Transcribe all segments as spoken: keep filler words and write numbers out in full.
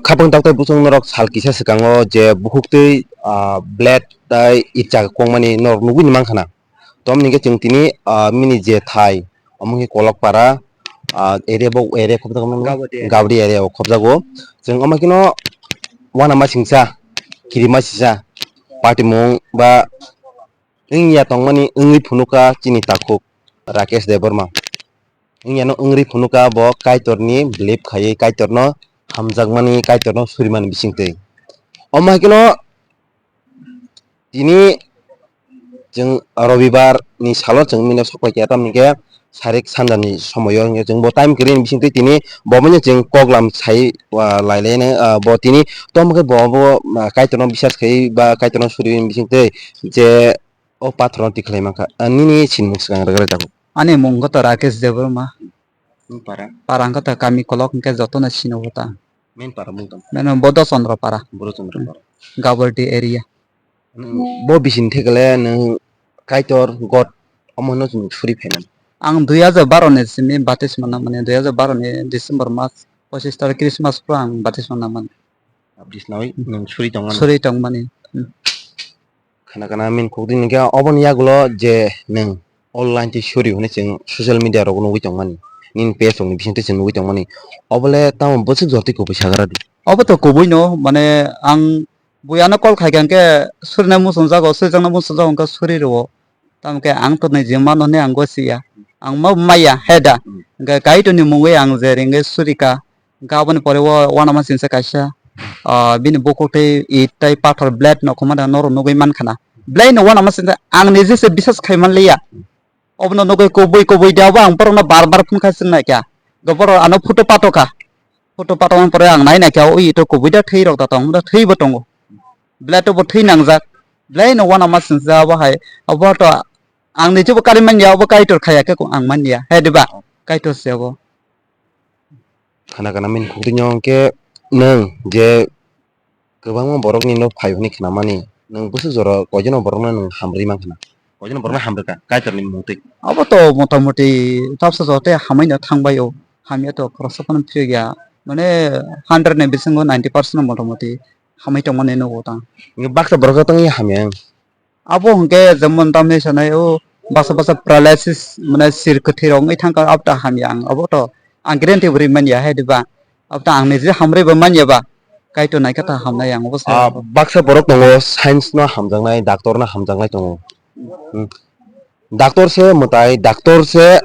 Khapang taktwi bwswk norok sal kisa swkango je bukhuk twi, ah, blade tai itsa kwkmani norok nugwi mankha na. Tom hinkhe chwng tini, ah, mini je thai, omo khe Kolokpara, ah, area bo area khobjago, Gabodi area. Gabodi area o khobjago. Chwng omo kheno uanama singsa, kirima sisa, party mung ba wngya tongmani wngwi phunuka chini takhuk Rakesh Debbarma. Wngya no wngwi phunuka bo Kaitorni believe khaiwi Kaitorno hamjakmani, Kaitorno surimani bisingtwi. Omo hai kheno tini chwng Robibar ni salo chwng mino sok pai kha, tamni khe sarik sanjani somoyo hwnkhe chwng bo time kwrwini bisingtwi tini bo manya chwng koklam sai, ah, lai lai no, ah, bo tini tom khe bo, bo, ah, Kaitorno bisas khai ba Kaitorno suri bisingtwi je o pathorno tikhlai mankha. Ah, nini sinimung swkang rwgwlai tabuk. Ani mung khe to Rakesh Debbarma. Nung para? Para hwnkhe to kami Kolok hwnkhe jotono sino bo ta. Main para mung tong? Meno Bodho Chandra para. Bodho Chandra para. Gabodi area. Nung bo bising thekle nung Kaitor God omo no chwng suri phainani. Ang dui hajar baro ni simi baptisma nangmani, dui hajar baro ni December mas pochis tarik Christmas phuru ang baptisma nangmani. Baptisma nawi nung suri tongmani. Suri tongmani. Hmm. Khana khana min khukdi hinkhe oboni yagulo je nwng online tei suri hwnwi chwng social media rogo nugwi tongmani, nini page rokni bisingtwi chwng nugwi tongmani, obole tamo bwswk jora tei kubui sagra di? Obo to kubui no, mane ang buiano call khai kha hinkhe surina muchungjago, surijakna muchungjago hinkhe suri rwo. Tamo khe ang to nai je mano hwnwi ang gosiya, ang ma maya heda, hinkhe Kaitorni mungwi ang je ringwi surika. Hwnkhe aboni pore o uanama singsa kaisa, ah, bini bukhuk tei it tei pathor blade no khoma da norok nugwi mankha na. Blade no uanama singsa ang nije se bisas khai man liya. Obono nugwi kubui kubui de abo ang borokno bar bar phone kha swng nai kha. Hwnkhe borok ano photo pato kha. Photo pato mani pore ang nai nai kha o it o kubui da thwi rok da tong da thwi bo tongo. Blade o bo thwi nangjak. Blade no uanama singsa abo hai abo to ang nije bo kari man ya abo Kaitor khaya khe ang man ya. He diba? Kaitor se abo. Khana khana min khukdi nyo hwnkhe nwng je kwbangma borokni no phai hwnwi khnamani, nwng bwswk jora koijono borokno nwng hamrwi mankha na? Koijono borokno hamrwkha Kaitorni mungtwi? Abo to motamoti tapsa jora tei hamwi no thangbai o, hamya to khoroksa phano phirikya, mane hundred ni bisingo ninety percent no motamoti hamwi tongmani nugo tang. Baksa borok tongwi hamya wng? Abo hwnkhe jemon tamni sanai o baksa baksa paralysis mane sir kwthwi rok wngwi thangkha, abo ta hamya ang, abo to ang guarantee bo rwi manya hai diba, abo ta ang niji hamrwi bo manya ba, Kaitor naikha ta hamnai ang obo sai. Ah, baksa borok tongo science no hamjaknai, doctor no hamjaknai tongo. Hmm. Doctor se mwtai, doctor se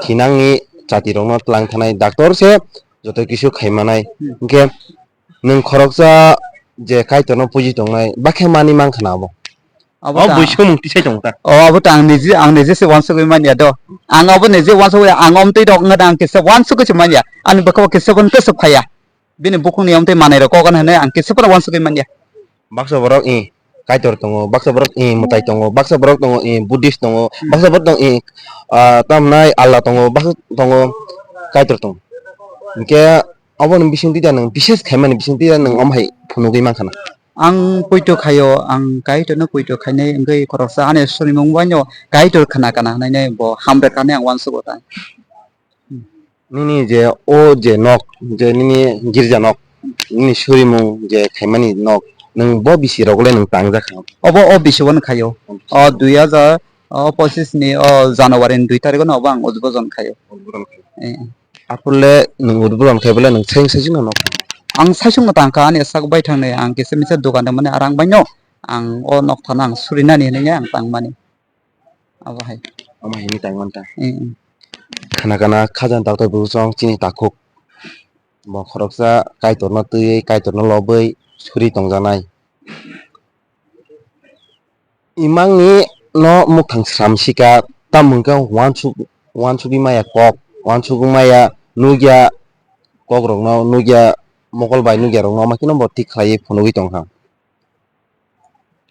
thinangni chati rokno tlang thanai, doctor se joto kisu khai manai. Hmm. Hwnkhe nwng khoroksa je Kaitorno puji tongnai, bakhe mani mankha na abo? Abo o ta buisomung tisai tongo ta. O, abo ta ang niji, ang niji se uansugwi manya do. Ang abo niji uansugwi, ang omtwi rok wngkha da ang kisa uansugwi se manya. Ani bwkha o kisa phano kisa phaiya. Bini bukhukni omtwi manwi rok kok hwnwi ang kisa phano uansugwi manya. Baksa borok, eh, Kaitor tongo, baksa borok, eh, mwtai tongo, baksa borok tongo, eh, Buddhist tongo, baksa borok tongo, eh, ah, tamnai Allah tongo, baksa tongo, Kaitor tongo. Hinkhe aboni bisingtwi da nwng bises khaimani bisingtwi da nwng omo hai phunugwi mankha na? Ang poito khaio, ang Kaitorno poito khainai wngwi khoroksa ani surimung baino Kaitor khna kana hwnwi bo hamrwk kha hwnwi ang uansugo ta. Nini je o je nok, je nini girja nok, nini surimung je khaimani nok, nwng bo bisi rok le nwng tangjak kha? Obo o bisi bono khaio. O dui hajar o pochis ni o January ni dui tarikh no obo ang udbodon khaio. Udbodon khaio. Eh. Aphuru le nwng udbodon khai bole nwng seng seng no nok? Ang saichung no tangkha ani sak bai thangnai ang kisa misa dogan de mani arang bai no ang o nok thana ang surinani hinwi ang tangmani. Abo hai. Omo hai ni tang manta. Eh, eh. Khana khana khajani doctor bwsong chini takhuk. Bo khoroksa Kaitorno twiwi, Kaitorno lobwi suri tongjaknai. Imangni no mukhang sram sika, tamo hwnkhe uansuk, uansugwi maya kok, uansugwi maya nukya kokrokno, nukya mokol bai nukya rokno, omo kheno bo thik khlaiwi phunugwi tongkha.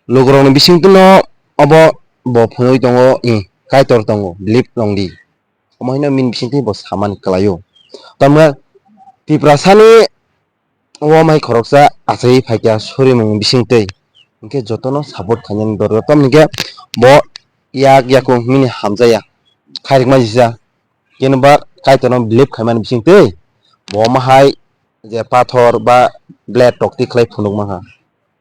Lukurokni bisingtwino obo bo phunugwi tongo, eh, Kaitor tongo, believe tongdi. Omo hino bini bisingtwi bo samani kwlaio. Tamni Tiprasani o mai khoroksa achaiwi phaikha surimung bisingtwi. Hinkhe jotono support khainani dorkar. Tamni hinkhe bo yak yakung mini hamjaya. Khairikma jisa. Keno ba Kaitorno believe khaimani bisingtwi bo omo hai je pathor ba blade rok tikhlai phunuk mankha.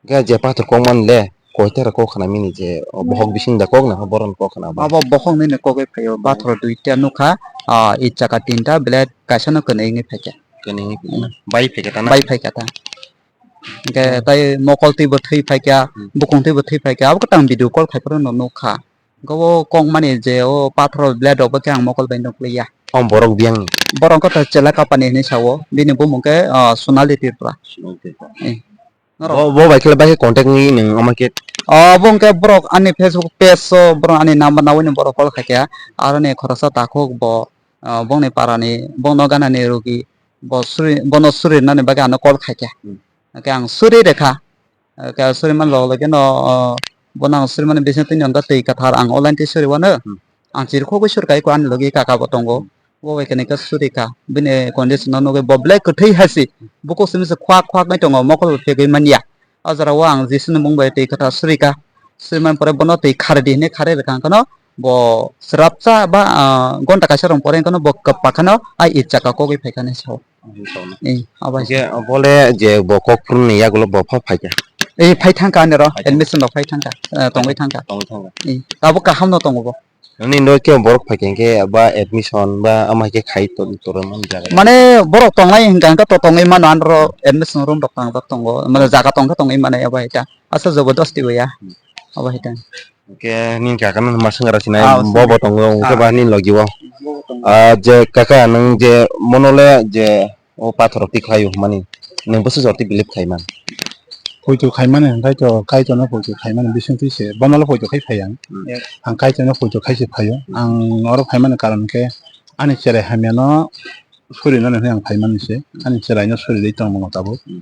Hwnkhe je pathor kok mani le koithara kok khna mini je o bohok bising da kok na bohrok kok khna ba. Abo bohok nini kok bai phaio, hmm, pathor duita nukha, ah, id chaka tinta blade kaisa no kwnwi wngwi phaikha. Kwnwi wngwi phaikha. Hmm. Bai phaikha ta na? Bai phaikha ta. Hwnkhe, hmm, tai mokol twibo thwi phaikha, hmm, bukung twibo thwi phaikha, abo kwtang video call khai phuru no nukha. Hwnkhe o kok mani je o pathor blade rok bo khe ang mokol bai nukliya. O borok biyang ni? Borok wngkha ta chwla kapani hinwi sao, bini bumung khe, ah, Sonali Tripura. Sonali Tripura. Eh. Norok. Bo, bo bai khe bai khe contact ni nwng omo khe? O, bo hwnkhe borok ani Facebook page o borok ani number nawi ni borok call khaikha. Aroni khoroksa takhuk bo, ah, bongni parani, bongno ganani rogi, bo suri, bono suri nani bagwi ano call khaikha. Hmm. Hwnkhe ang suri rekha. Hwnkhe suri man log logino, ah, bono ang suri mani bising twi hwnkhe twi kwthar ang online twi suri wano. Hmm. Ang chirikhogwi suri kai ko ani logi kaka bo tongo. Bo bai khe suri kha. Bini condition no nugwi bo belai kwthwi hai se. Bukhuk simi se khwak khwak nai tongo, mokol bo phegwi manya. O jora o ang Jisu ni mung bai twi kwthar suri kha. Suri man pore bono twi khari di hinwi khari rwkha hwnkhe no bo swrapsa ba, ah, gonta kaisa rong pore hwnkhe no bo kwpak kheno ai id chaka kogwi phaikha hinwi sao. Eh, abo hai se. Hwnkhe bole je bo kok phuruni yagulo bo pha phaikha? Eh, phai thangkha ani ro, phai thangkha. Admission rok phai thangkha, eh, tongwi thangkha. Tongwi thangkha. Eh, abo kaham no tongo bo. Nini no khe borok phai khe, khe ba admission ba ama khe khai to, to rw man jaga. Mane borok tongnai hwnkha hwnkhe to tongwi mano, ano ro admission room rok tangjak tongo, mane jaga tong khe tongwi mano abo hai ta. Asa jobo dosti bo ya. Hmm. Abo hai ta. Hwnkhe nini kaka no ma swngara sinai, ah, bo bo tongo, hwnkhe, ah, ba nini logi o. Bo bo tongo. Ah, je kaka nwng je mono le je o pathor rok tikhlai o hwnmani nwng bwswk jora twi believe khai man? Poito khai mani hwnkhe to Kaitor no poito khai mani bising twi se bono le poito khai phai ang. Hmm. Ang Kaitor no poito khai se phai o. Hmm. Ang oro phai mani karon khe ani cherai hamya no suri nani hwnwi ang phai mani se. Hmm. Ani cherai no suri rwi tong mano tabuk. Hmm.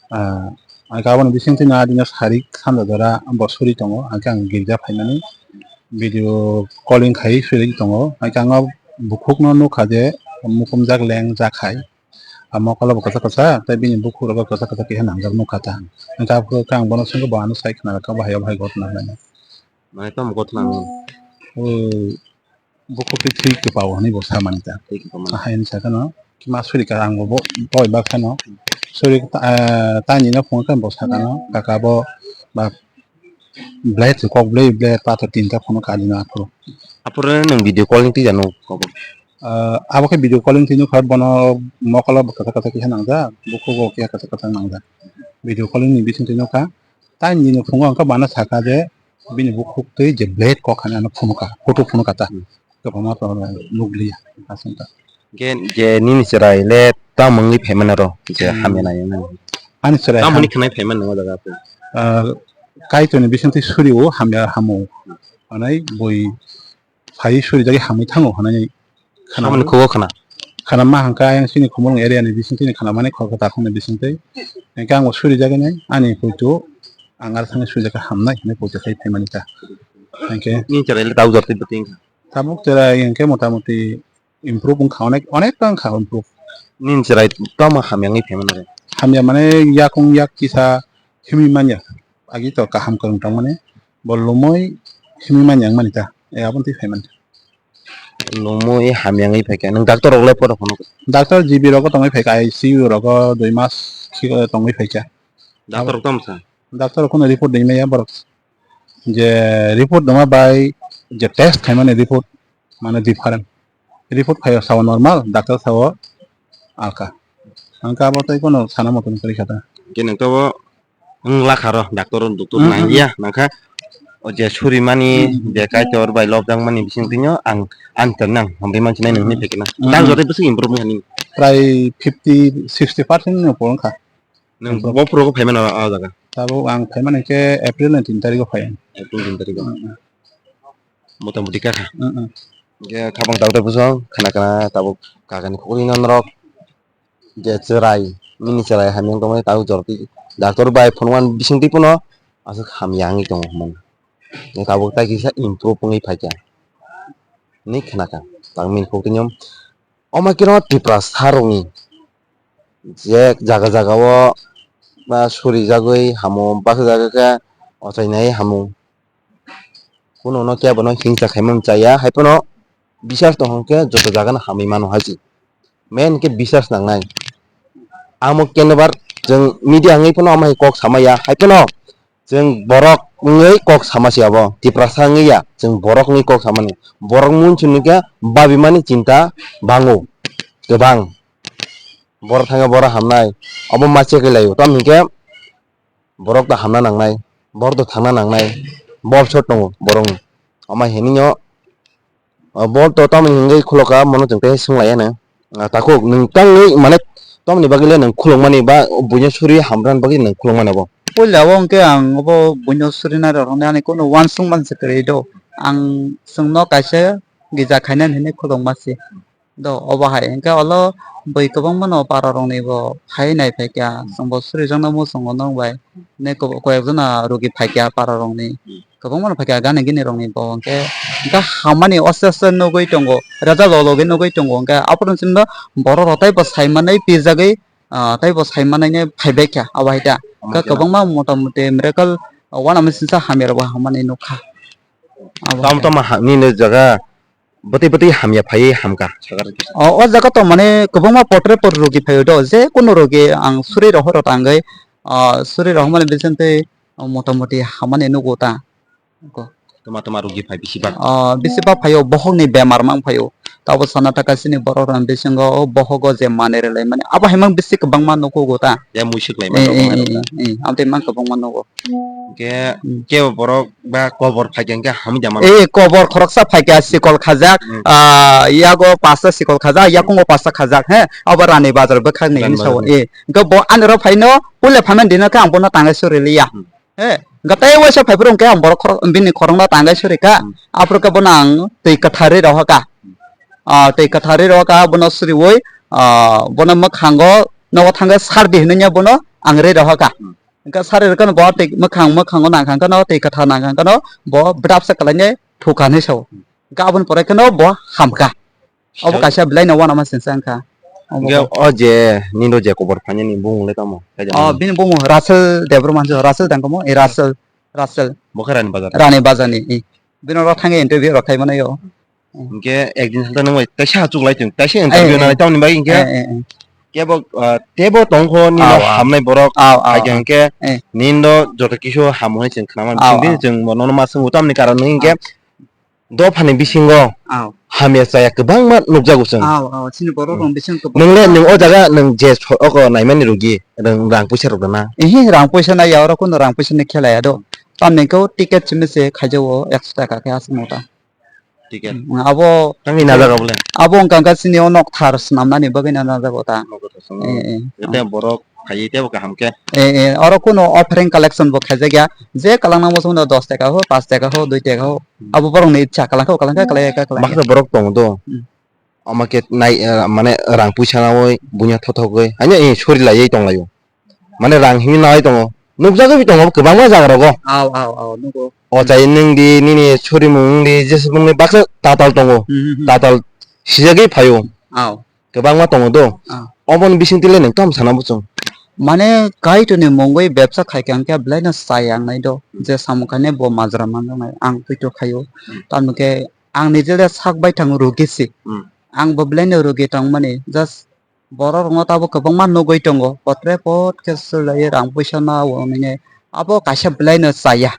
Ah, ang khe aboni bising twi no adino sarik sanda jora bo suri tongo. Ang khe ang girja phai mani video calling khai suri rwi tongo. Ang khe ang o bukhuk no nukha je mukumjak leng jak hai. A mokolo bo kwchak kwchak, tei bini bukhuk rogo kwchak kwchak khe nangjak nukha ta. Hwnkhe aphuru khe ang bono swngkhe bo ano sai khna kha, bo hai o bahai ghotna hinwi. Mane tamo ghotna hinwi? O bukhuk twi thwi kwpao hinwi bo sa mani ta. Thwi kwpao mani. Ahai hinwi sa kheno, ma suri kha ang bo, bo, boi bak kheno. Suri, ah, tani no phunukha bo sa kheno, kaka bo, ba, Blade se kok blade, blade pathor tinta phano kali na aphuru. Aphuru nwng video calling twi jano kok. Ah, abo khe video calling twi nukha, bono mokolo bo kwthar kwthar kisa nangjak, bukhugo kisa kwthar kwthar nangjak. Video calling ni bising twi nukha. Tai nini phungo hwnkha bana saka je bini bukhuk twi je blade kok hani ano phunukha, photo phunukha ta. Hmm. Kwbangma to nukliya aswk ta. Hwnkhe je nini chwrai le tamo wngwi phaimani oro je, hmm, hamya nai wngmani? Ani chwrai tamo ham- ni khwnai phaimani o jaga o? Ah, Kaitorni bisingtwi suri o hamya hamo. Hwnwi bui phai suri jagwi hamwi thango hwnwi khna. Samani khugo khna. Khna ma hwnkha ayang chini Khumulwng area ni bisingtwi ni khna mani khoroksa takhukni bisingtwi. Hwnkhe ang bo suri jagwi nai ani poito ang aro thangwi suri jagwi hamnai hwnwi poito khai phaimani ta. Hwnkhe nini chwrai le tabuk jora twi bwtwi wngkha? Tabuk chwrai hwnkhe mota moti improve wngkha, onek, onek ta wngkha improve. Nini chwrai tamo hamya wngwi phaimani re? Hamya mane yakung yak kisa himwi manya. Agi to kaham kwrwng tongmani. Bo lumui himwi manya wngmani ta. E aboni twi phaimani. Lumui hamya wngwi phaikha. Nwng doctor rok le phano phano? Doctor G B rogo tongwi phaikha, I C U rogo dui mas tongwi phaikha. Doctor rok tamo sa? Doctor rok kheno report ringmaya borok. Je report rwma bai je test khaimani report mane different. Report khaio sao normal, doctor sao alka. Ang khe abo tei kono sana moto wngwi kha ta. Hwnkhe nwng to bo wng lakha ro, doctor, doctor, mm, nang, mm, ya, nangkha o je suri mani, mm, je Kaitor bai lobjak mani bising twi no ang, ang tong nang hamri mansinai nang hinwi phai khe na. Mm, mm. Doctor tei bwswk improve wngkha nini? Prai fifty, sixty percent ni upor wngkha. Nwng bo phuru phai mano o jaga? Tabuk ang phai mani khe April ni tin tarikh o phai ang. April tin tarikh o. Mm, mm. Mota moti kha kha. Mm, mm. Hwnkhe khabang tabuk tabuk bwswng khna khna tabuk kaka ni khukui no norok je chwrai, nini chwrai hamya wng tongmani tabuk jora twi doctor bai phunukmani bising twi phano aswk hamya wngwi tongo hwnmani. Tabuk tai kisa improve wngwi phaikha hinwi khna kha. Tang mini khuk twi no. Omo khe no Tiprasa rokni je jaga jaga o ba suri jagwi hamo, baksa jaga khe ochainai hamo. Kuno no kebo no hingsa khaimani chaya, hai phano biswas tong khe joto jaga no hamwi mano hai se. Main khe biswas nangnai. Amo kenobar Chwng media wngwi phano omo hai kok sama ya, hai phano chwng borok wngwi kok sama se abo, Tiprasa wngwi ya, chwng borok wngwi kok samani. Borok mung chwng khe babimani chinta bango kwbang. Borok thangkhe borok hamnai, obo ma chekai laio, tamo hinkhe borok ta hamna nangnai, borok ta thangna nangnai, bol shot tongo borokni. Omo hinwi no, o bol to tamoni hwnwi khuloka, mono chwng tei swnglaiyano. Ah, takhuk, nwng tangwi, mane, tamoni bagwi le nwng khulukmani ba buino suri hamrani bagwi nwng khulukmani abo? Puila o hwnkhe ang obo buino suri nairok ani kunu uansukmani se kwrwi do. Ang chwngno kaisa gija khainani hinwi khulukma se. Do, obo hai hwnkhe olo bui kwbangma no para rokni bo phai nai phaikha, chwngbo surijakno muchungo nwng bai. Ne kobo-, koyekjona rugi phaikha para rokni. Kwbangma no phaikha gana gini rokni bo hwnkhe, hwnkhe hamani oste oste nugwi tongo, rajak lok logwi nugwi tongo, hwnkhe aphuru chwngno borok rok taibo saimanwi pijagwi, ah, taibo saimanwi phaibaikha abo hai da. Hwnkhe kwbangma mota moti miracle, ah, uanama singsa hamya rokbo hamani nukha. Abo tamo hai da. Tamo ha, nini jaga bwtwi bwtwi hamya phaiwi hamkha, sakha rwkhe. O, o jaga to mane kwbangma potre por rogi phaio do, je kunu rogi ang suri rohoro tangwi, ah, suri rohormani bisingtwi, ah, mota moti hamani nugo ta. Ko. Tuma tuma rogi phai bisi bak. Ah, bisi bak phaio, bohokni bemar mang phaio. Tabo sana taka sini borok rang bisingo o bohogo je manwi rwlaimani. Abo hai mang bisi kwbangma nukugo ta. Ya muisuk lai Eh, mano eh, eh, eh, eh, amtwi mang kwbangma nugo. Hwnkhe Hmm. kebo borok ba kobor phaikha hwnkhe hamwi da mano. Eh, kobor khoroksa phaikha sikol khajak, Hmm. ah, yago pasta sikol khajak, yakungo pasta khajak, he, abo Rani Bazar bwkhakni Rani hinwi sao. Bazar. Eh, hwnkhe bo ani oro phaino puila phaimani dino khe ang bono tangai suri liya. Hmm. He, hwnkhe tei waisa phaiphuru hwnkhe ang borok khorok, bini khorokno tangai suri kha, Hmm. aphuru khe bono ang twi kwtharwi rohor kha. Ah, twi kwtharwi rohor kha, bono suriwi, ah, bono mwkhango nogo thangkhe sardi hinwi bono ang rwi rohor kha. Hmm. Hwnkhe sari rwkhe no bo twi mwkhang, mwkhango nangkha hwnkhe no twi kwthar nangkha hwnkhe no bo bwdapsa kwlainai thukha hinwi sao. Hwnkhe aboni pore khe no bo hamkha. Obo kaisa belai no uanama singsa wngkha. Obo Hwnkhe bo. O je nini je kobor phainani bumung le tamo? Kaijaknai? Oh, bini bumung Russell Debbarma hinwi, Russell tangkamo, eh, Russell, Russell. Bo khe Rani Bazar. Rani Bazar ni, eh. Bini oro thangwi interview rok khai mano yo. Hwnkhe ekdin sal ta nwng bai kaisa achuk lai tong, kaisa interview Eh, eh. nai tamoni bagwi hwnkhe Eh, eh, eh. kebo, ah, tebo tongkho nini Aw, aw. hamnai borok Aw, aw, hai aw. hwnkhe Eh. nini do joto kisu ham hwnwi chwng khnama Aw, bisingtwi aw. chwng bo nono ma swngo tamoni karon hwnkhe Aw. dophani bisingo Aw. hamya chaya kwbangma nukjago chwng. Aw, aw, chini borok rok Hmm. bising kwbangma. Nwng le nwng o jaga nwng je so-, oko naimani rugi, nwng rang puisa rok rwna? Ehe, rang puisa nai ya, oro kuno rang puisa ni khela ya do. Tamni khe o ticket simi se khaijago ekso taka khe aswk mota. Ticket. Hmm, abo Tangwi najaga bole? Abo wngkha khe chini o nokthar swnamnani bagwi no najago ta. Nokthar swnamnani. Eh, eh. Tei borok phaiwi teibo kaham khe. Eh, eh, oro kuno offering collection bo khaijak ya. Je kwlangna muchungmano dos taka ho, paanch taka ho, dui taka ho. Hmm. Abo borokni ichha, kwlangkha, kwlangkha, kwlangya, kwlangya. Baksa borok tongo do. Hmm. Omo khe nai, eh, mane rang puisa naui buino thothogwi. Haino, eh, sori laiwi tonglaio. Mane rang himwi naui tongo. Nukjagwi tongo kwbangma jaga rogo. Aw, aw, aw, nugo. O chai nwng di, nini sorimung nwng di, jeswk nwng di baksa tatal tongo. Hmm, hmm, hmm. Tatal sijagwi phaio. Aw. Kwbangma tongo do. Ah. Oboni bisingtwi le nwng tamo sana muchung? Mane Kaitorni mungwi bebsa khaikha hwnkhe belaino chaya wngnai do. Hmm. Je samung khainai bo majra manjaknai ang poito khaio. Hmm. Tamokhe ang nijele sak baithang rugi se. Hmm. Ang bo belaino rugi tongmani just borok rokno tabuk kwbangma nugwi tongo. Potre pot khe swlaiwi rang puisa no o nini abo kaisa belaino chaya.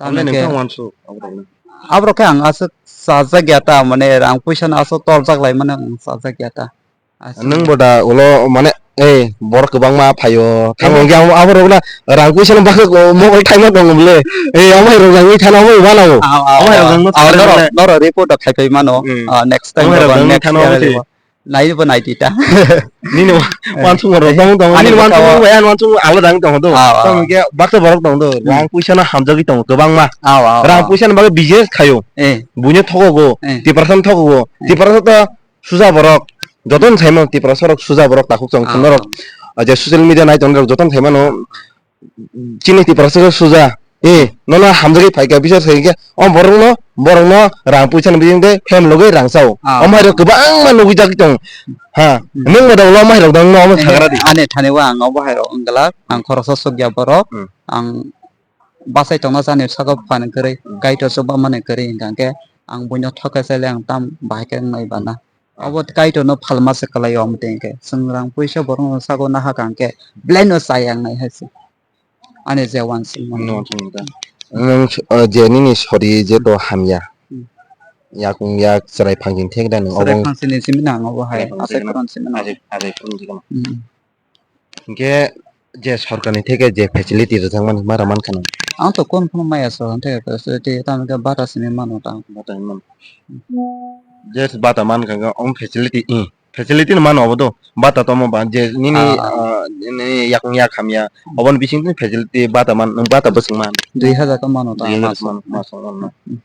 Tamni Tamni khe nokha wansuk aborokno. Aborok khe ang aswk chajak ya ta, mane rang puisa no aswk torjak lai mano ang chajak ya ta. Aswk. Nwng bo da ulo mane, eh, borok kwbangma phaio. Tamo Eh. hwnkhe abo, aborok na rang puisa no bagwi mokol thaima tongo bole. Eh, omo hai rok rang wi thana omo wana o. Aw, aw, Omo hai rok aw. Rang no Aw, thana norok, bole. Norok report rok khai pai mano. Hmm. Ah, next time Omo hai rok rok rang no wi next thana year omo le se. Nai bo nai di ta. Nini wa-, Eh. wansukma rok tong tong. Ani Nini bwkha wansukma o. Bai, ani wansukma alada wng tong do. Aw, aw. Tamo khe baksa borok tong do. Hmm. Rang puisa no hamjagwi tongo kwbangma. Aw, aw, Rang aw. Puisa ni bagwi business khaio. Eh. Buino thokogo. Eh. Tiprasa no thokogo. Eh. Tiprasa to suja borok. Joto ni saimano Tiprasa rok suja borok takhuk chong Aw, thumna rok. Aw. Ah, je social media nai tongnai rok joto ni saimano. Chini Tiprasa khe suja. Eh, nono hamjagwi phaikha, bichar sai khe, o borokno, borokno rang puisa ni bising tei family logwi rang chao. Ah, Omo hai rok ah. Kwbangma nugwi jagwi tong. Ha, Hmm. Nwng bo da ulo omo hai rok dang no omo Eh, sagra di. Ani thani o ang obo hai rok wng glak, ang khoroksa sokya borok, Hmm. Ang bachai tongna chani saka phani kwrwi, Hmm. Kaitor chuba mani kwrwi hwnkha khe, ang buino thokhe chai le ang tam bahai khe wngnai bana. Abo Kaitor no phalma se kwlai o, omo twi hwnkhe chwng rang puisa borok no sago nahakha hwnkhe belai no chayang nai hai se. Ani je uansukmani. Nwng, uh, je nini sori je to hamya. Hmm. Yakung yak chwrai phangching thek da nwng. Chwrai obo phangchini simi nang obo hai. Chwrai phangchini asai simi khorang simi nang. Asai, asai khorang simi nang. Hmm. Hinkhe je sorkarni theke je facility rwjakmani mara mankha nwng? Ang to kon phano maya sorkarni theke facility, tamo khe bata simi mano ta. Bata simi mano. Hmm. Je bata mankha khe om facility, hmm. Facility no mano obo do. Bata tomo ba je nini, ah, ah, nini yakung yak hamya. Oboni bising tini facility bata man, nwng bata bwswk man. Dui hazar khe mano ta. Dui hazar mas, khe mano, mas mano. Hmm.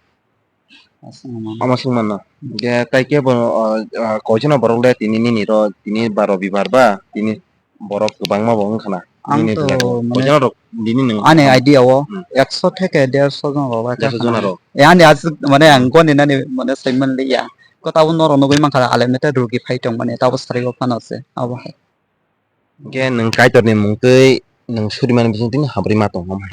Aswk mano. Ama swk mano. Ge tai khe bo, ah, ah, koichana borok le tini nini ro tini ba robibar ba tini borok kwbangma bo wngkha na. Ang nini to jaga o. Mane koichana rok nini nwng ani idea o, hmm, ekso theke derso jon rok bai derso jon rok. E ani aswk mane ang goni nani mane saiman liya. Ko tabuk norok nugui mankha, ale mete rugi phai tong mani, tabuk sari o phano se, abo hai. Hingke nwng Kaitorni mung twi nwng surimani bising tini hamrwi ma tong, omo hai.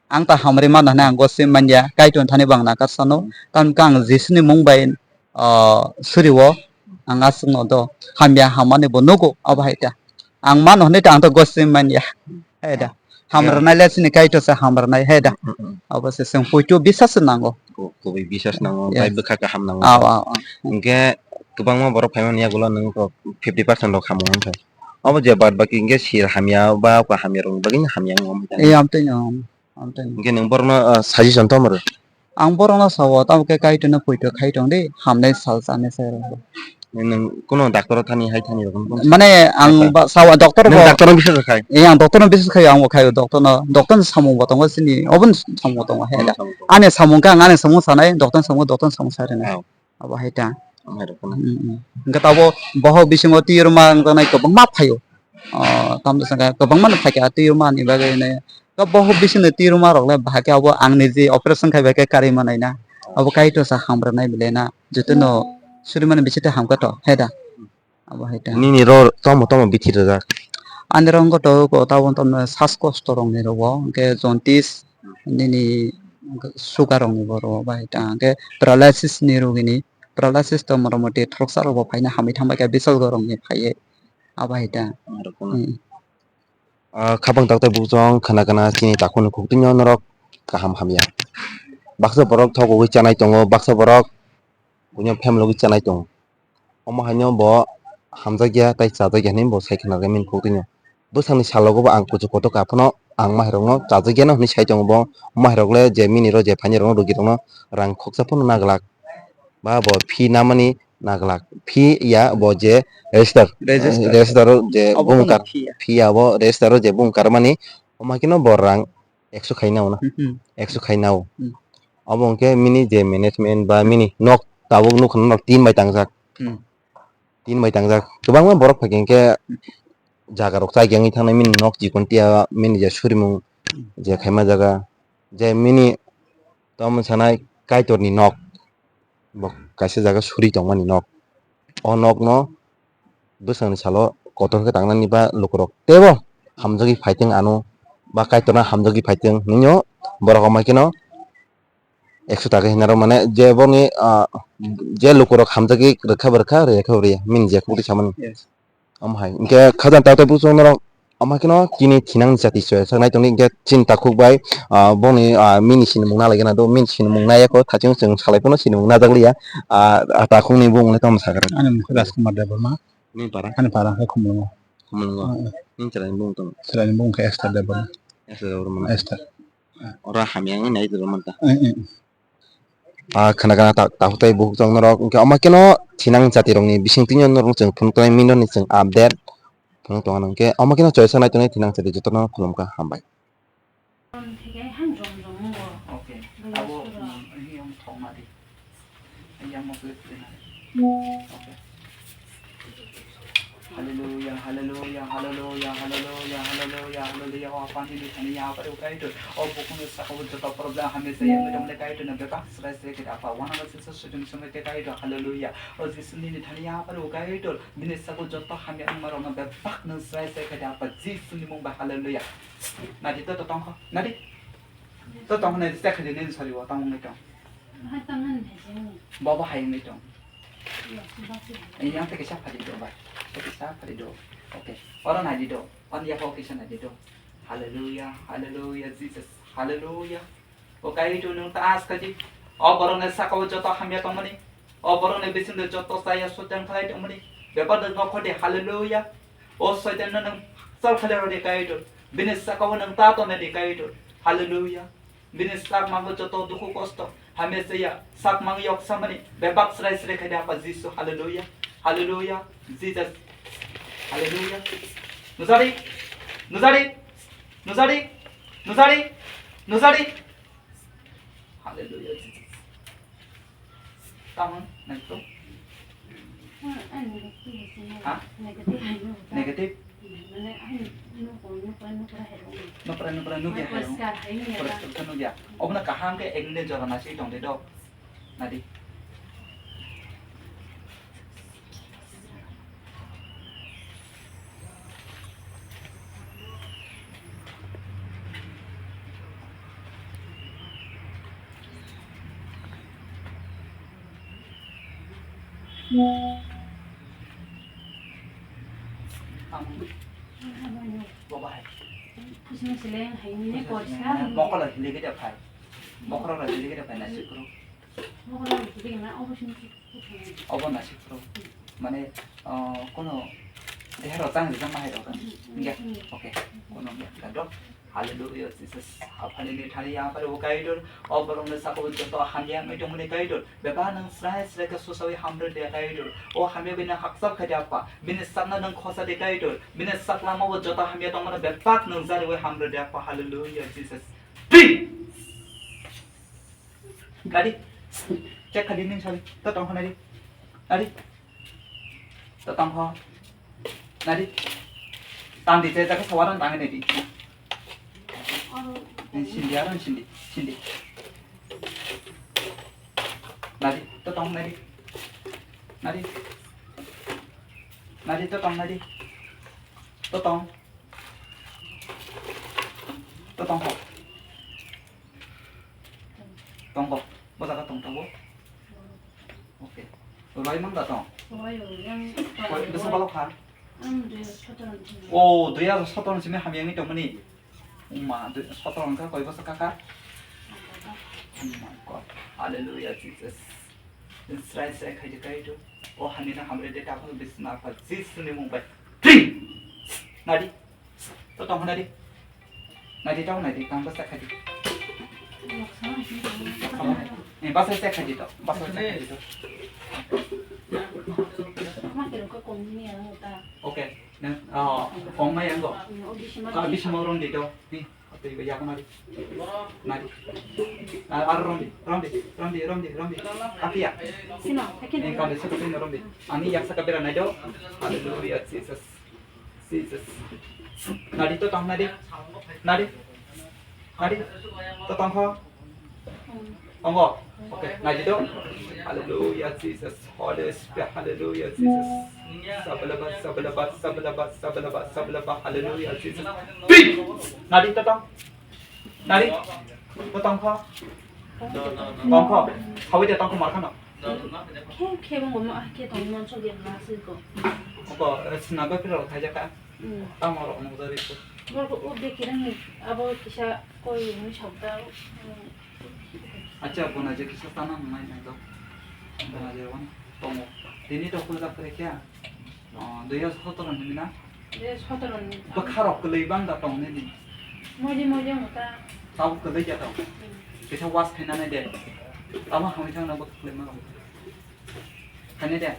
Ang ta hamrwi mano hwnwi ang gosi manya, Kaitorni thani bo ang nakar sano, tamni khe ang Jisuni mung bai, ah, suri o, ang aswkno do hamya hammani bo nugo, abo hai ta. Ang mano hwnwi ta ang ta gosi manya, hai da. Hamrwnai le chini Kaitor se hamrwnai, hai da. Mm, mm, mm. Abo se chwng poito bisas se nango. Ku-, kubui bisas nango, yes, bai bwkha kaham nango. Aw, aw, aw. Hingke kwbangma borok phaimani yagulo nwng kok fifty percent rok hamya wngkha. Obo je baad baki hingke sir hamya ba kok hamya rokni bagwi hamya wngkha. Ee, amtwino, amtwino. Hingke nwng borokno, ah, suggestion tongmoro? Ang borokno sao, tamo khe Kaitorno poito khai tong di, hamnai sal chanai sai rok. Nwng kuno doctor thani hai thani rok, mane ang ba sao, doctor bo, doctor no biswas khai? Ee, ang doctor no biswas khai, ang bo khai doctor no, doctor ni samung bo tongo chini, obo ni samung bo tongo, he da. Ani samung khe ang ani samung sanai, doctor ni samung, doctor ni samung sai rwnai. Abo hai ta. Amai rok kheno. Mm, mm. Hingke tabuk bohok bisingo twi rwma wngjaknai kwbangma phaio. O, tamni saka kwbangma no phaikha twi rwma ni bagwi ne. Bohok bisingni twi rwma rok le bahai khe abo ang ni je operation khai bai khe karwi manai na. Abo Kaitor sa hamrwnai belai na. Jotono surimani bichite hamkha to, hai da. Abo hai ta. Nini ro tomo tomo bithi rwjak? Ani ro wngkha to ko tabuk tamni saskosto rokni rogo, hingke jaundice, nini sugar rokni bo rogo bai ta, hingke paralysis ni rogini, paralysis to motamoti thoroksa rok bo phaina hamwi thangbai kha, bisalgo rokni phaiye abo hai ta. Hmm. Ah, khapang taktai bukchong khana khana chini takhukni khuktwino norok kaham hamya. Baksa borok thok ugwi chanai tongo, baksa borok buino phem logwi chanai tongo. Omo haino bo hamjakya tei chajakya hinwi bo sai khna rwmani khuktwino. Bwsakni salogo bo ang kuchuk kotor ka phano ang mahairokno chajakya no hinwi sai tongo bo. Mahairok le je mini ro je phaini rokno rugwi rokno rang khoksa phano naglak. Ba bo phi namani naglak. Phi ya bo je register. Register. Register o je bumung kar-, phi ya bo register o je bumung karmani. Omo haikhe no bo rang ekso khai nao na. Hmm. Ekso khai nao. Hmm. Obo hwnkhe mini je management ba mini nok tabuk nukha nok tin bai tangjak. Hmm. Tin bai tangjak. Kwbangma borok phaikhe hwnkhe jaga rok chai khe wngwi thangnai mini nok chikon tiya mini je surimung je khaima jaga je mini tamo sanai Kaitorni nok. Bo kaisa jaga suri tongmani nok. O nokno bwsakni salo kotor khe tangnani ba lukurok teibo hamjagwi phaitwng ano ba Kaitorno hamjagwi phaitwng hinwi borok omo kheno ekso taka hinwi rw mane je boni, ah, je lukurok hamjagwi rwkha bo rwkha, rwya khe bo rwya, mini je khuktwi samani. Yes. Omo hai. Hingke khajang tatai bukchung norok omo kheno chini thinang jati se saknai tongdi hingke chini takhuk bai, ah, boni, ah, mini sinimung nalai gana do, mini sinimung nai yakho thaching chwng salai phano sinimung najak liya. Ah, ah, takhukni bumung le tamo sakha? Ani mung khe Rajkumar Debbarma. Nini para? Ani para khe Khumulwngo. Khumulwngo. Ah, ah. Nini chwraini bumung tong? Chwraini bumung khe Esther Debbarma. Esther Debbarma. Esther. Oro hamya wngwi nai tongmani ta. Eh, eh. Ah, khana khana ta-, takhuk tai bukhuk tong norok. Hwnkhe omo kheno thinang jati rokni bising twi norok chwng phunuk tongnai minoni chwng update phunuk tongo. Hwnkhe omo kheno choisa nai tongnai thinang jati jotono khulumkha, hambai. Okay. Abo, mm, yang thokma di. Yang mo klik klik na. Okay. Hallelujah, hallelujah, hallelujah, hallelujah, hallelujah, hallelujah. O Apani ni thani ya pare ukai to. O bukuno saka o joto problem hamya sa yang dong le kai to na bebak srai srai kete apa. Wana ba sisa sujung sumai te kai to. Hallelujah. O Jisu ni thani ya pare ukai to. Bini saka o joto hamya ma rong bebak nang srai srai kete apa. Jisu ni mung ba hallelujah. Nadi to to tongkho. Nadi. To tongkho nadi stek hadi nen sari o tong ngai to. Baba hai ngai to. Yang te kisa phadi do ba. Te kisa phadi do. Okay. Oro nai di do. On ya kisa nai di do. Hallelujah, hallelujah, Jesus, hallelujah. O Kaitor nwng ta as kaji. O borokni sakao joto hamya tongmani. O borokni bisingo joto chaya soitan khlai tongmani. Bebak nwng nokho di, hallelujah. O soitan no nwng sal khlai rw di Kaitor. Bini sakao nwng ta tongna di Kaitor. Hallelujah. Bini sak mango joto dukhu kosto. Hamya chaya sak mang yok samani. Bebak srai srai khai di Apha Jisu. Hallelujah. Hallelujah. Jesus. Hallelujah. Nujari. Nujari. Nujari, nujari, nujari. Hallelujah, Jesus. Tamang, nagto. Ah, ah, negative sih, ya. Ha? Negative, negative. Negative? Mana, ah, nukra, nukra, nukra, hai. Nukra, nukra, nukya, hai. Poriskar, hai, ya. Poriskar, nukya. Obna kaham ke ek minute jora nasi tong de do. Nadi. Mokolo hiligede phai. Mokolo hiligede phai, nasi kuru. Obo nasi pro. Mane, ah, kono dehero tang rijak ma hai rok. Nge. Okay. Kono nge. Kadok. Hallelujah, Jesus. Aphani ni thani ya pare o Kaitor. O borok ni saka o joto hamya mai tong mani Kaitor. Beba nang srai srai ka susawi hamre de Kaitor. O hamya bini haksak khaja pa. Bini sakna nang khosa de Kaitor. Bini saklama o joto hamya tong mani bepak nang jari o hamre de pa. Hallelujah, Jesus. Free. Nadi. Check khadi ning sabi. To tong nadi. Nadi. To tong ho. Nadi. Tang di, je jaga sawaran tang nadi. Ni sindi, aro sindi, sindi. Nadi, to tong nadi. Nadi. Nadi, to tong nadi. To tong. To tong ho. Tongko. Bo jaga tong tongo. Okay. Roi mang da tong? Roi, yang koi bwsa balok kha? Ang dui hajar sotoro ni simi. Oh, dui hajar sotoro ni simi hamya wngwi tongmani. Uma, dui, sotoro wngkha koi bwsa kaka? Oh my God. Hallelujah, Jesus. Srai srai khai de kai do. O hamya na hamre de ta phano bisna pha. Jesus ni mung bai. Free. Nadi. To tong nadi. Nadi tong nadi, tang basa khadi. Eh, basa se khadi to. Basa se khadi to. Okay. Nang, oh, kong mai anggo. Ka bismo ron di to. Ni, atui ba yak nadi. Nadi. Ar ron di, ron di, ron di, ron di, ron di. Apia. Sino, hakin. Eh, kau desa kau ron di. Ani yak saka bera nai do. Hallelujah, Jesus. Jesus. Nadi to tong nadi. Nadi. Nadi. To tong ho. Tong ho. Okay, nadi to. Hallelujah, Jesus. Holy Spirit, hallelujah, Jesus. Sabalaba, sabalaba, sabalaba, sabalaba, sabalaba, hallelujah, Jesus. Free. Nadi to tong. Nadi. To tong ho. Tong ho. Hawi de tong ho mar khano. Khe, khe bo ngomo, ah, khe tongwi mansuk ya, ma sui ko. Oko, eh, sinago piro khai jaka. Hmm. Tamo rok nang jari ko. Borok o bekirang ni abo kisa koi hwnwi sabda, hmm. Acha, bona je kisa tana nang nai nang do. Bona je wan tongo. Tini to kujak kre kya? Oh, dui hajar sotoro ni na? Dui hajar sotoro ni. Bwkha rok kwlwi bang da tong nini? Moidi moidi wng ta. Tabuk kwlwi ya tong? Hmm. Kisa was khaina nai de. Tamo hamwi thang na bwkha kwlwi ma rok. Khaina de?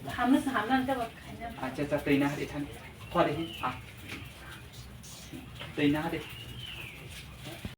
Hamna se hamna de bwkha khaina. Acha, acha, twi na hari thang. Khwari hi, ah. Twi na hari.